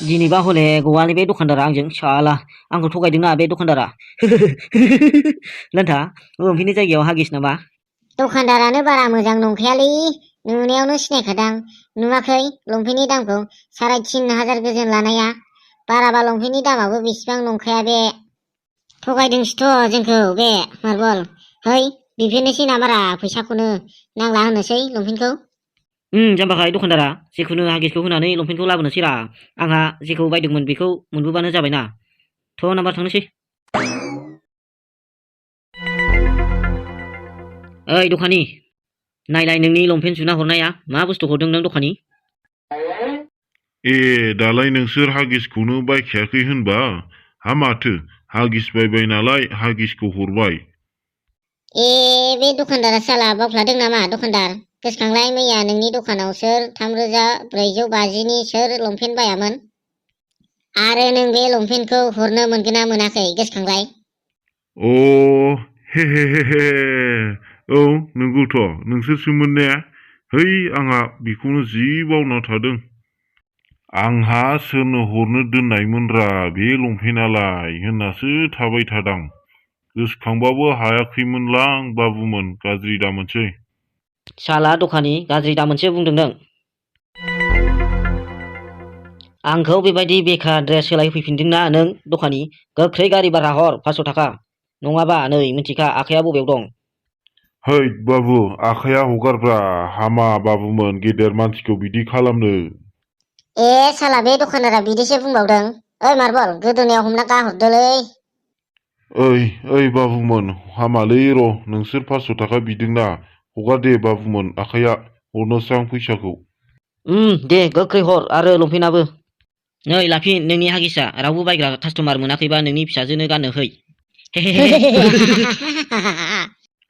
दिनैबा हले गवानि बे दखानदारा आंजों साला आंखौ थगायदोंना बे दखानदारा लान्था लंपेन्टनि जायगायाव हागिस नामा दखानदारानो बारा मोजां नंखायालै नुनायावनो सिनायखादां नुवाखै लंपेन्टनि दामखौ 3,500 गोजोन लानाया बाराबा लंपेन्टनि दामाबो बेसेबां नंखाया बे थगायदोंसोथ' जोंखौ बे मार्बल है बिफोरनोसै नामारा फैसाखौनो नांला होनोसै लंपेन्टखौ जाम्बाखाय दखानदारा जेखुनु हागिसखौ होनानै लंपेन्टखौ लाबोनोसै रा आंहा जेखौ बायदोंमोन बेखौ मोनबोबानो जाबायना थ' नाम्बार थांनोसै ओइ दखानि नायलाय नोंनि लंपेन्ट सुना हरनाया मा बुस्थु हरदों नों दखानि दालाय नोंसोर हागिसखौनो बायखायाखै होनबा हा माथो हागिस बायबाय नालाय हागिसखौ हरबाय बे दखानदारा साला बावफ्लादों नामा दखानदार गोसोखांलाय मैया नोंनि दखानाव सोर 3,450 नि सोर लंपेन्ट बायामोन आरो नों बे लंपेन्टखौ हरनो मोनगोन ना मोनाखै गोसोखांलाय हे औ नंगौथ' नोंसोरसोमोन ने है आंहा बेखौनो जि बावना थादों आंहा सोरनो हरनो दोननायमोनरा बे लंपेन्टआलाय होननासो थाबाय थादां गोसोखांबाबो हायाखैमोनलां बाबुमोन गाज्रि दामोनसै साला दखानि गाज्रि दामोनसो बुंदों नों आंखौ बेबायदि बेकार ड्रेस सोलायफैफिनदोंना नों दखानि गोख्रै गारि भारा हर 500 थाखा नङाबा नै मिन्थिखा आखाया बबेयाव दं है बाबु आखाया हगारब्रा हामा बाबुमोन गेदेर मानसिखौ बिदि खालामनो साला बे दखानदारा बिदिसो बुंबावदों ओइ मार्बल गोदोनायाव हमना गाहरदोलै ओइ बाबुमोन हामालै र' नोंसोर 500 थाखा बिदोंना हगार दे बाबुमोन आखाया हरनोसै आं फैसाखौ दे गोख्रै हर आरो लंपेन्टआबो नै लाफिन नोंनि हागिसा रावबो बायग्रा कास्टमार मोनाखैबा नोंनि फिसाजोनो गाननो है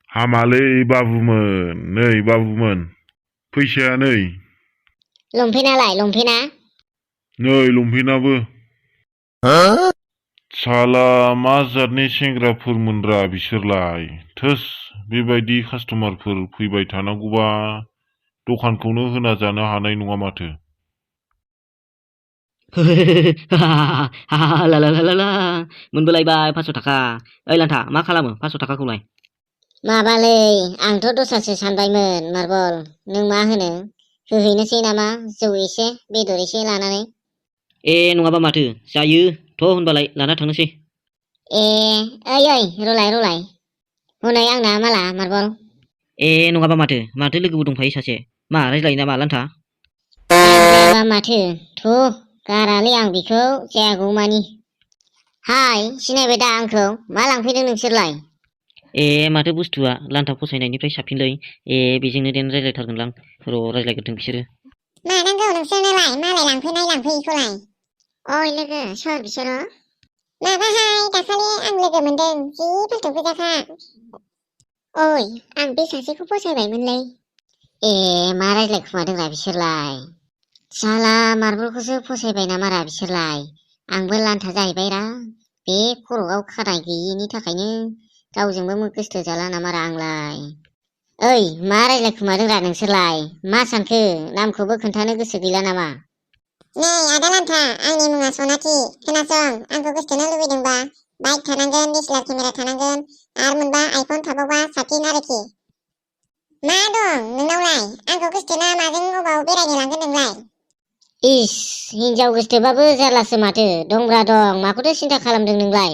हामालै बाबुमोन नै बाबुमोन फैसाया नै लंपेन्टआलाय लंपेन्टआ नै लंपेन्टआबो साला मा जातनि सेंग्राफोरमोनरा बिसोरलाय थोस बेबायदि कास्टमारफोर फैबाय थानांगौबा दखानखौनो होना जानो हानाय नङा माथो मोनबोलायबाय 500 थाखा ओइ लान्था मा खालामो 500 थाखाखौलाय माबालै आंथ' दस्रासो सानबायमोन मार्बल नों मा होनो होहैनोसै नामा जौ एसे बेदर एसे लानानै नङाबा माथो जायो थ' होनबालाय लाना थांनोसै ओइ रलाय हनै आंना माला मार्बल नङाबा माथो लोगोबो दंफायो सासे मा रायज्लायो नामा लान्था रायज्लायाबा माथो गारालै आं बेखौ जायागौमानि हाय सिनायबाय दा आंखौ मा लांफैदों नोंसोरलाय माथो बुस्थुआ लान्था फसायनायनिफ्राय साबसिनलै बेजोंनो देन रायज्लायथारगोनलां र' रायज्लायग्रोथों बिसोरो मा नांगौ नोंसोरनोलाय मालाय लांफैनायखौलाय ओइ लोगो सोर बिसोरो माबाहाय दाखालि आं लोगो मोनदों जि फालथु गोजाखा ओइ आं बे सासेखौ फसायबायमोनलै मा रायज्लायखुमादोंरा बिसोरलाय साला मार्बलखौसो फसायबाय नामारा बिसोरलाय आंबो लान्था जाहैबायरा बे खर'आव खानाय गैयिनि थाखायनो गावजोंबो गोसथो जाला नामारा आंलाय ओइ मा रायज्लायखुमादोंरा नोंसोरलाय मा सानखो नामखौबो खोन्थानो गोसो गैला नामा नै आदा लान्था आंनि मुङा सनाथि खोनासं आंखौ गोसथोनो लुबैदोंबा बाइक थानांगोन DSLR केमेरा थानांगोन आरो मोनबा आइफन थाबावबा साबसिन आरोखि मा दं नोंनावलाय आंखौ गोसथोना माजों अबाव बेरायनो लांगोन नोंलाय इस हिनजाव गोसथोबाबो जारलासो माथो दंब्रा दं माखौथो सिन्था खालामदों नोंलाय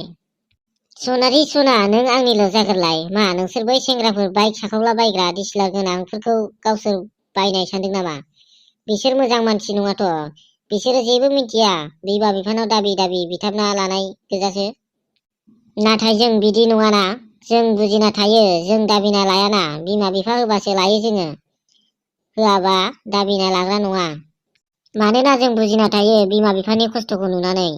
सनारि सना नों आंनिल' जागोरलाय मा नोंसोर बै सेंग्राफोर बाइक साखावला बायग्रा DSLR गोनांफोरखौ गावसोर बायनाय सानदों नामा बिसोर मोजां मानसि नङाथ' बिसोरो जेबो मिन्थिया बिमा बिफानाव दाबि बिथाबना लानाय गोजासो नाथाय जों बिदि नङाना जों बुजिना थायो जों दाबिना लायाना बिमा बिफा होबासो लायो जोङो होआबा दाबिना लाग्रा नङा मानोना जों बुजिना थायो बिमा बिफानि खस्थ'खौ नुनानै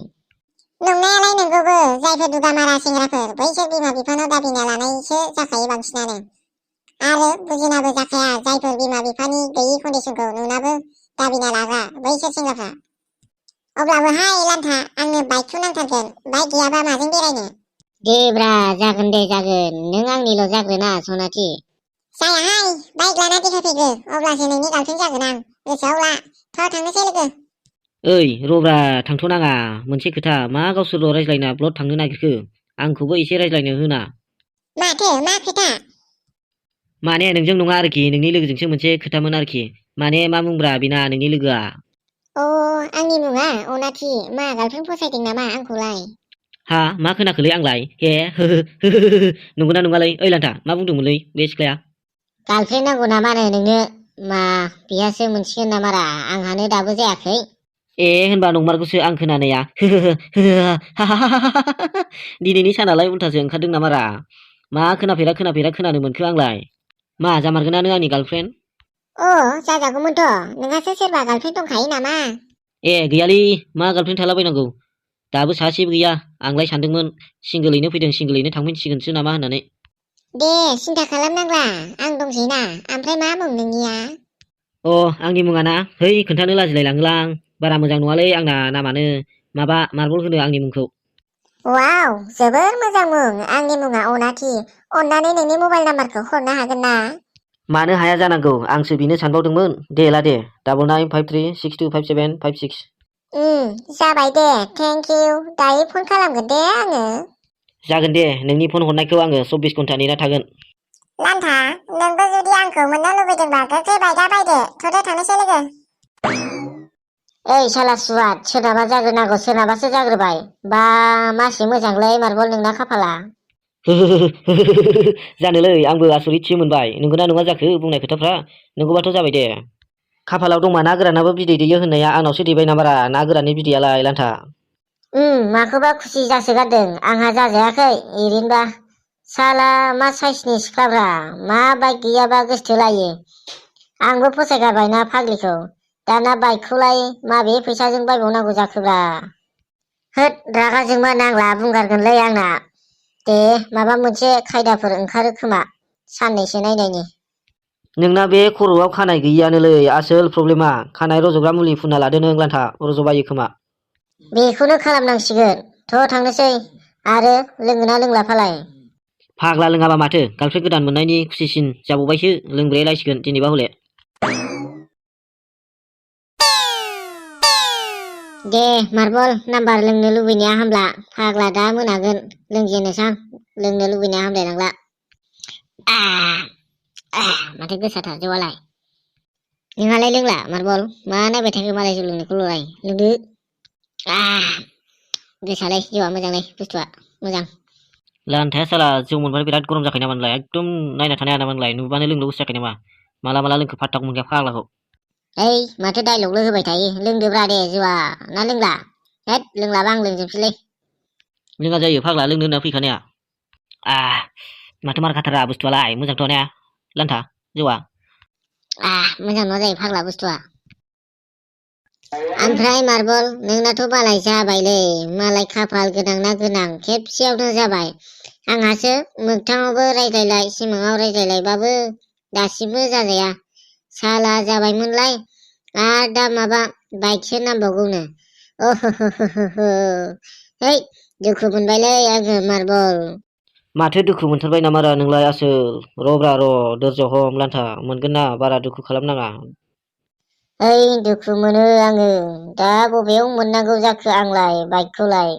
नंनायालाय नंगौबो जायफोर दुगामारा सेंग्राफोर बैसोर बिमा बिफानाव दाबिना लानायसो जाखायो बांसिनानो आरो बुजिनाबो जाखाया जायफोर बिमा बिफानि गैयि कन्डिसनखौ नुनाबो दाबिना लाग्रा बैसोर सेंग्राफ्रा अब्लाबो हाय लान्था आंनो बाइकखौ नांथारगोन बाइक गैयाबा माजों बेरायनो देब्रा जागोन दे जागोन नों आंनिल' जाग्रोना सनाथि जायाहाय बाइक लाना देखायफैग्रो अब्लासो नोंनि गार्लफ्रेन्ड जागोन आं गोसोआव ला थांनोसै लोगो ओइ रब्रा थांथ' नाङा मोनसे खोथा मा गावसोरल' रायज्लायना ब्लद थांनो नागिरखो आंखौबो एसे रायज्लायनो होना माथो मा खोथा माने नोंजों नङा आरोखि नोंनि लोगोजोंसो मोनसे खोथामोन आरोखि माने मा मुंब्रा बिना नोंनि लोगोआ अ आंनि मुङा अनाथि मा गार्लफ्रेन्ड फसायदों नामा आंखौलाय हा मा खोनाखोलै आंलाय हे हो हो हो हो हो नंगौना नङालै ओइ लान्था मा बुंदोंमोनलै बे सिख्लाया गार्लफ्रेन्ड नांगौ नामानो नोंनो मा बिहासो मोनसिगोन नामारा आंहानो दाबो जायाखै ए होनबा नंमारगौसो आं खोनानाया हो हो हो हो हा हा हा हा दिनैनि सानालाय उल्थासो ओंखारदों नामारा मा खोनाफेरा खोनाफेरा खोनानो मोनखो आंलाय मा जामारगोनानो आंनि गार्लफ्रेन्ड अ जाजागौमोनथ' नोंहासो सोरबा गार्लफ्रेन्ड दंखायो नामा ए गैयालै मा गार्लफ्रेन्ड थालाबायनांगौ दाबो सासेबो गैया आंलाय सानदोंमोन सिंगोलैनो फैदों सिंगोलैनो थांफिनसिगोनसो नामा होननानै दे सिन्था खालामनांला आं दंसैना ओमफ्राय मा मुं नोंनिया अ आंनि मुङा ना है खोन्थानो लाजिलाय लाङोलां बारा मोजां नङालै आंना नामानो माबा मार्बल होनो आंनि मुंखौ वाव जोबोर मोजां मुं आंनि मुङा अनाथि अन्नानै नोंनि मबाइल नाम्बारखौ हरनो हागोन ना मानो हाया जानांगौ आंसो बिनो सानबावदोंमोन दे ला दे 9953325756 जाबाय दे थेंक इउ दायो फन खालामगोन दे आङो जागोन दे नोंनि फन हरनायखौ आङो 24 घन्टा नेना थागोन लान्था नोंबो जुदि आंखौ मोननो लुबैदोंबा गोख्रै बायदा बायदे थ'दो थांनोसै लोगो ओइ साला सुवाद सोरनाबा जाग्रोनांगौ सोरनाबासो जाग्रोबाय बा मासे मोजांलै मार्बल नोंना खाफाला जानोलै आंबो आसरितसो मोनबाय नंगौना नङा जाखो बुंनाय खोथाफ्रा नंगौबाथ' जाबाय दे खाफालाव दंमा ना गोरानाबो बिदै दैयो होननाया आंनावसो दैबाय नामारा ना गोराननि बिदैयालाय लान्था माखौबा खुसि जासोगारदों आंहा जाजायाखै ओरैनोबा साला मा साइसनि सिख्लाब्रा मा बाइक गैयाबा गोसथोलायो आंबो फसायगारबायना फाग्लिखौ दाना बाइकखौलाय माबे फैसाजों बायबावनांगौ जाखोब्रा होद रागा जोंमा नांला बुंगारगोनलै आंना दे माबा मोनसे खायदाफोर ओंखारो खोमा साननैसो नायनायनि नोंना बे खर'आव खानाय गैयियानोलै आसोल प्रब्लेमा खानाय रज'ग्रा मुलि फुनना लादो नों लान्था रज'बायो खोमा बेखौनो खालामनांसिगोन थ' थांनोसै आरो लोङोना लोंला फालाय फाग्ला लोङाबा माथो गार्लफ्रेन्ड गोदान मोननायनि खुसिसिन जाबावबायसो लोंब्रायलायसिगोन दिनैबा हले दे मार्बल नाम्बार लोंनो लुबैनाया हामला फाग्ला दा मोनागोन लोंजेननोसां लोंनो लुबैनाया हामलायलांला माथो गोसाथार जौआलाय नोंहालाय लोंला मार्बल मा नायबाय थाखो मालाय जौ लोंनायखौल'लाय लोंदो गोसालै जौआ मोजांलै बुस्थुआ मोजां लान्थाया साला जौ मोनबानो बिराद गरम जाखायो नामा नोंलाय एकदम नायना थानो हाया नामा नोंलाय नुबानो लोंनो गोसो जाखायो नामा माला माला लोंखो फात्ताखौ मोनखाया फाग्लाखौ ओइ माथो डायलगल' होबाय थायो लोंदोब्रा दे जौआ ना लोंला हेद लोंलाबा आं लोंजोबसैलै लोङा जायो फाग्ला लोंनो होनना फैखानाया माथो मार खाथारा बुस्थुआलाय मोजांथ' ने लान्था जौआ मोजां नङा जायो फाग्ला बुस्थुआ ओमफ्राय मार्बल नोंनाथ' मालाय जाबायलै मालाय खाफाल गोनां ना गोनां खेबसेयावनो जाबाय आंहासो मोगथाङावबो रायज्लायलाय सिमाङाव रायज्लायलायबाबो दासिमबो जाजाया साला जाबायमोनलाय आरो दा माबा बाइकसो नांबावगौनो है दुखु मोनबायलै आङो मार्बल माथो दुखु मोनथारबाय नामारा नोंलाय आसोल र'ब्रा र' धोर्ज हम लान्था मोनगोन ना बारा दुखु खालामनाङा ओइ दुखु मोनो आङो दा बबेयाव मोननांगौ जाखो आंलाय बाइकखौलाय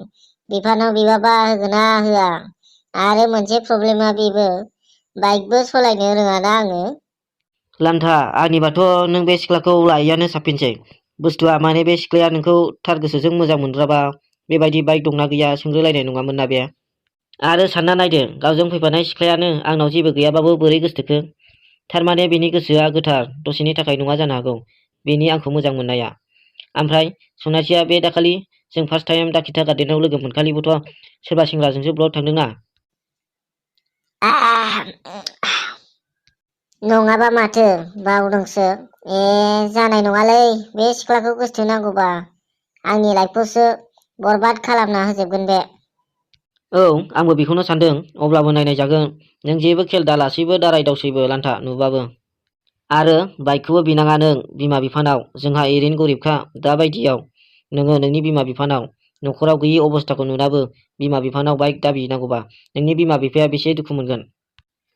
बिफानाव बिबाबा होगोना होआ आरो मोनसे प्रब्लेमा बेबो बाइकबो सलायनो रोङाना आङो लान्था आंनिबाथ' नों बे सिख्लाखौ लायैयानो साबसिनसै बुस्थुआ माने बे सिख्लाया नोंखौ थार गोसोजों मोजां मोनद्राबा बेबायदि बाइक दंना गैया सोंग्रोलायनाय नङामोन ना बे आरो सानना नायदो गावजों फैफानाय सिख्लायानो आंनाव जेबो गैयाबाबो बोरै गोसथोखो थारमाने बेनि गोसोआ गोथार दसेनि थाखाय नङा जानो हागौ बेनि आंखौ मोजां मोननाया ओमफ्राय सनाथिया बे दाखालि जों फार्स्ट टाइम दाखिथा गार्डेनाव लोगो मोनखालिबोथ' सोरबा सेंग्राजोंसो ब्लड थांदोंना नङाबा माथो बावदोंसो जानाय नङालै बे सिख्लाखौ गोसथोनांगौबा आंनि लाइफखौसो बरबाद खालामना होजोबगोन बे औ आंबो बेखौनो सानदों अब्लाबो नायनाय जागोन नों जेबो खेल दालासैबो दाराय दावसैबो लान्था नुबाबो आरो बाइकखौबो बिनाङा नों बिमा बिफानाव जोंहा एरैनो गरिबखा दा बायदियाव नोङो नोंनि बिमा बिफानाव न'खराव गैयि अबस्थाखौ नुनाबो बिमा बिफानाव बाइक दाबिनांगौबा नोंनि बिमा बिफाया बेसे दुखु मोनगोन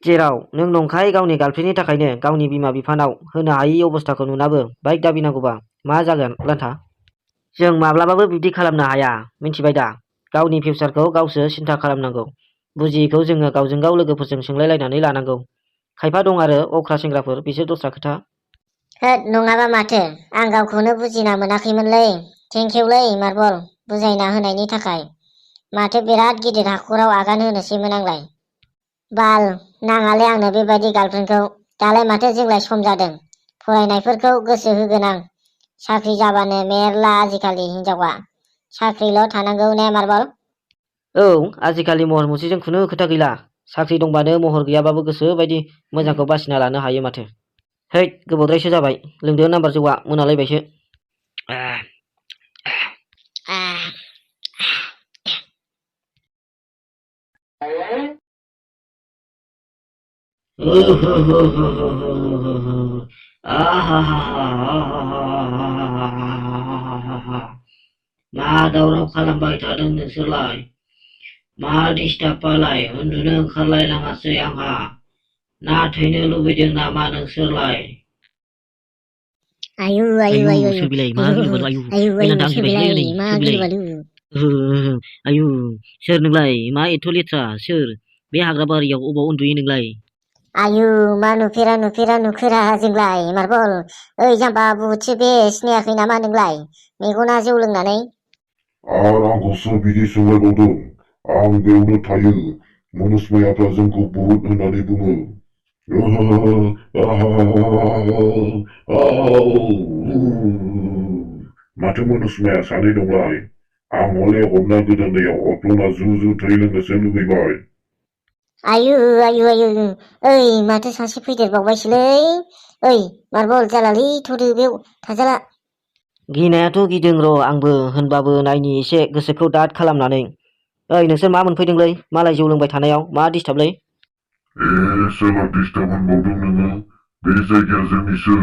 जेराव नों नंखाय गावनि गार्लफ्रेन्डनि थाखायनो गावनि बिमा बिफानाव होनो हायि अबस्थाखौ नुनाबो बाइक दाबिनांगौबा मा जागोन लान्था जों माब्लाबाबो बिब्दि खालामनो हाया मिन्थिबाय दा गावनि फिउचारखौ गावसो सिन्था खालामनांगौ बुजियैखौ जोङो गावजों गाव लोगोफोरजों सोंलायलायनानै लानांगौ खायफा दं आरो अख्रा सेंग्राफोर बिसोर दस्रा खोथा होद नङाबा माथो आं गावखौनो बुजिना मोनाखैमोनलै थेंकिउलै मार्बल बुजायना होनायनि थाखाय माथो बिराद गिदिर हाखराव आगान होनोसैमोन आंलाय बाल नाङालै आंनो बेबायदि गार्लफ्रेन्डखौ दालाय माथो जोंलाय सम जादों फरायनायफोरखौ गोसो होगोन आं साख्रि जाबानो मेरला आजिखालि हिनजावा साख्रिल' थानांगौ ने मार्बल औ आजिखालि महर मुस्रिजों खुनु खोथा गैला साख्रि दंबानो महर गैयाबाबो गोसो बायदि मोजांखौ बासिना लानो हायो माथो है गोबावद्रायसो जाबाय लोंदो नाम्बार जौआ मोनालायबायसो मा दावराव खालामबाय थादों नोंसोरलाय मा डिस्टार्बबालाय उन्दुनो ओंखारलायलाङासै आंहा ना थैनो लुबैदों नामा नोंसोरलाय आयु आयु आयु सोर बिलाय मा गिलु बालु आयु आयु ओइ आयु लान्था आं सोर गिबायसोलै बिलाय हनै मा सोर गिलु बिलाय बालु आयु सोर नोंलाय मा एथ' लेथ्रा सोर बे हाग्रा बारियाव अबाव उन्दुयो नोंलाय आयु मा नुफेरा जोंलाय मार्बल ओइ जाम्बा बुहुदसो बे सिनायाखै नामा नोंलाय मेगना जौ लोंनानै आरो आंखौसो बिदि सोंलायबावदों आं बेयावनो थायो मनुस्मायाफ्रा जोंखौ बुहुत होननानै बुङो माथो मनुस्माया सानै दंलाय आं हले हमना गोदाननायाव अख्लंना जु थै लोंनोसो लुबैबाय आयु आयु आयु ओइ माथो सासे फैदेरबावबायसोलै ओइ मार्बल जालालै थ'दो बेयाव थाजाला गिनायाथ' गिदों र' आंबो होनबाबो नायनि एसे गोसोखौ दाद खालामनानै ओइ नोंसोर मा मोनफैदोंलै मालाय जौ लोंबाय थानायाव मा डिस्टार्बलै सोरबा डिस्टार्ब होनबावदों नोङो बे जायगाया जोंनिसो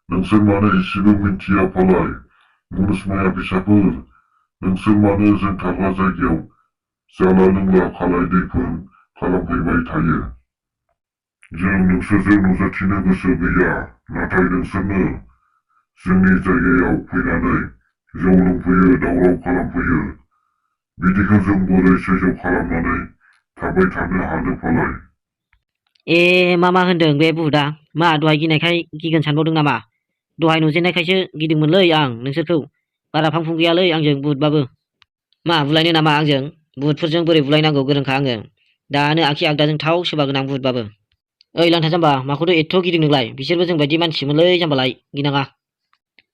नोंसोर मानो एसेबो मिन्थिया फालाय मुनुसमाया फिसाफोर नोंसोर मानो जों थाग्रा जायगायाव जाला लोंला खालाय दैफोन खालामफैबाय थायो जों नोंसोरजों नुजाथिनो गोसो गैया नाथाय नोंसोरनो जोंनि जायगायाव फैनानै जौ लोंफैयो दावराव खालामफैयो बिदिखौ जों बोरै सैज्य खालामनानै थाबाय थानो हानो फालाय मा होनदों बे बुहुदा मा दहाय गिनायखाय गिगोन सानबावदों नामा दहाय नुजेननायखायसो गिदोंमोनलै आं नोंसोरखौ बारा फांफुं गैयालै आंजों बुहुदबाबो मा बुलायनो नामा आंजों बुहुदफोरजों बोरै बुलायनांगौ गोरोंखा आङो दानो आखि आगदाजों थाव सोबागोन आं बुहुदबाबो ओइ लान्था जाम्बा माखौथ' एथ' गिदों नोंलाय बिसोरबो जोंबायदि मानसिमोनलै जाम्बालाय गिनाङा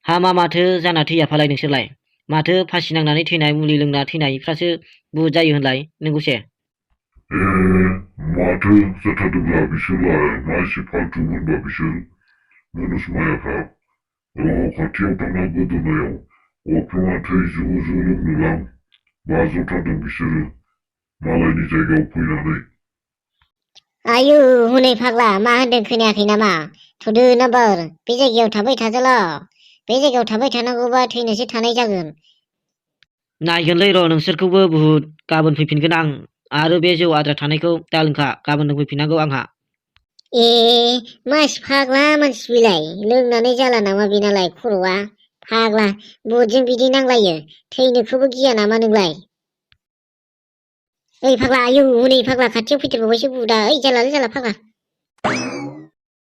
हा माथो जाना थैया फालाय नोंसोरलाय माथो फासि नांनानै थैनाय मुलि लोंना थैनायफ्रासो बुहुद जायो होनलाय नोंगौसे माथो जाथारदोंब्ला बिसोरलाय मा एसे फाल्थु होनबा बिसोर मुनुसमायाफ्रा खाथियाव थांना गोदोनायाव अख्लङा थै जु लोंनोलां बाज्र'थारदों बिसोरो मालायनि जायगायाव फैनानै आयु हनै फाग्ला मा होनदों खोनायाखै नामा थ'दो नाम्बार बे जायगायाव थाबाय थाजाला बे जायगायाव थाबाय थानांगौबा थैनोसो थानाय जागोन नायगोनलै र' नोंसोरखौबो बुहुद गाबोन फैफिनगोन आं आरो बे जौ आद्रा थानायखौ दालोंखा गाबोन लोंफैफिननांगौ आंहा मासि फाग्ला मानसि बिलाय लोंनानै जाला नामा बेनालाय खर'आ फाग्ला बुहुदजों बिदि नांलायो थैनोखौबो गिया नामा नोंलाय ओइ फाग्ला आयु हनै फाग्ला खाथियाव फैदेरबावबायसो बुहुदा ओइ जाला फाग्ला